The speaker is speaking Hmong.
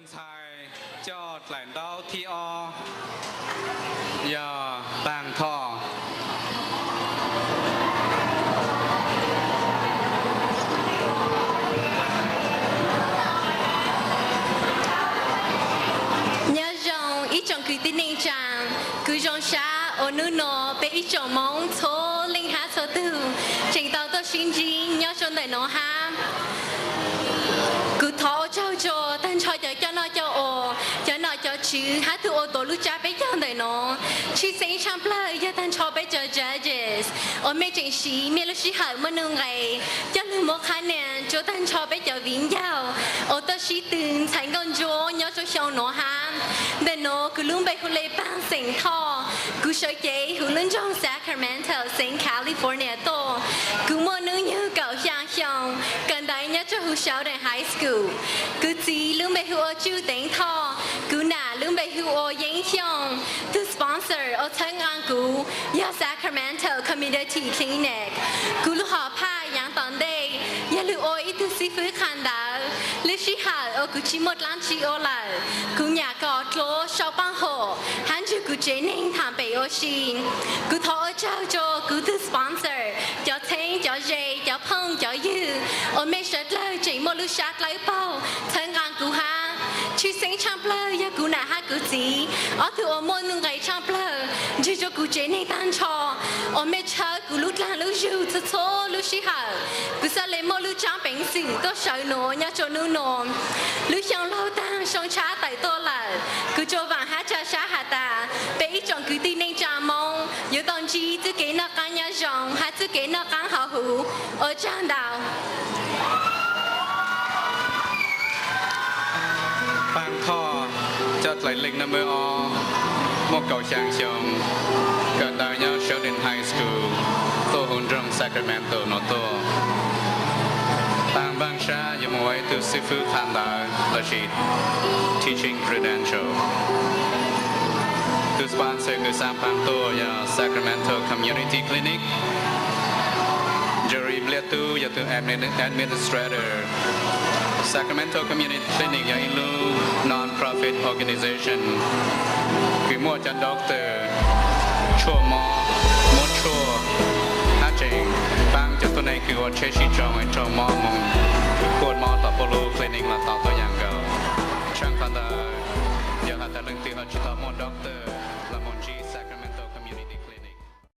Ntxhais coj dlaim ntaub thib ob yog Paag Thoj. Nyob zoo ib tsoom kwv tij neej tsaa, kuv zoo sab uas hnub no peb ib tsoom Moob txhua leej hab txhua tug tseem tau tuaj sib ntsib nyob rua ntawm no hab. Kuv thov ua tsaug rua tag nrho cov coj noj coj ua, cov nom cov tswv hab tug ua tuav lub tsab peb caug ntawm no. Tshwj xeeb tshaaj plawg yog tag nrho peb cov judges uas mej tseem siv mej lub sij hawm muaj nuj nqes coj lug muab qhab nias rua tag nrho peb cov viv ncaus uas tuaj sib tw ntxhais nkauj ntsuab nyob rua xyoo nuav hab. Ntawm nuav kuv lub npe hu le Paag Xeem Thoj, kuv sawv cev huv lub nroog Sacramento, xeev California tuaj. Kuv muaj hnub nyoog kaum xyaa xyoo, kawm ntawv nyob rua huv Sheldon High School. Kuv txiv lub npe hu ua Tsuj Teev Thoj, kuv nam lub npe hu ua Yeeb Xyooj. Tug sponsor uas txhawb nqaa kuv yog Sacramento Community Clinic. Kuv lub hom phaj yaav tom ntej yog lug ua ib tug xib fwb qha ntawv. Lub sij hawm uas kuv tsi muaj dlaab tsi ua lawm, kuv nyam kom dluav sau paaj huam hab nrug kuv tsev neeg thaam pem ua si. Kuv thov ua tsaug rua kuv tug sponsor, cov txheeb cov ze, cov phooj cov ywg uas mej sawv dlawg tseem muaj lub sab dlawb paug txhawb nqaa kuv hab. Tshwj xeeb tshaaj plawg yog kuv nam hab kuv txiv, ob tug uas muaj nuj nqes tshaaj plawg nrug rua kuv tsev neeg tag nrho uas mej tshawb kuv lub dlaag lub zug txhua txhua lub sij hawm. Kuv xaav le muaj lub tsaab peev xwm tuaj sawv nuav nyob rua nub nua. Lub xyoo laug taag soo tshab tawm tuaj lawm, kuv tsuas vaam hab tsa sab has tas peb ib tsoom kwv tij neej tsaa Moob yuav tau ntsib txuj kev noj qaab nyob zoo hab txuj kev noj qaab hauv huv. Ua tsaug ntau. Paag Thoj coj dlaim leej nab npawb ob, muaj kaum xyaa xyoo, kawm ntawv nyob Sheldon High School, tuaj huv nroog Sacramento nuav tuaj. Paag npaaj sab yuav moog ua ib tug xib fwb qha ntawv lossis teaching credential. Tug sponsor kws xa Paag tuaj yog Sacramento Community Clinic. Jerry Npliaj Tub yog tug admin-, administrator. Sacramento Community Clinic yog ib lub non-profit organization kws muaj cov doctor tshuaj mob, muab tshuaj, hab tseem paab cov tuab neeg kws ua tsheb sib tsoo es raug mob moog kuaj mob tom puab lub clinic los tau tuab yaam nkaus. Tshaaj qhov ntawd, yog has tas leej twg ho tsi tau muaj doctor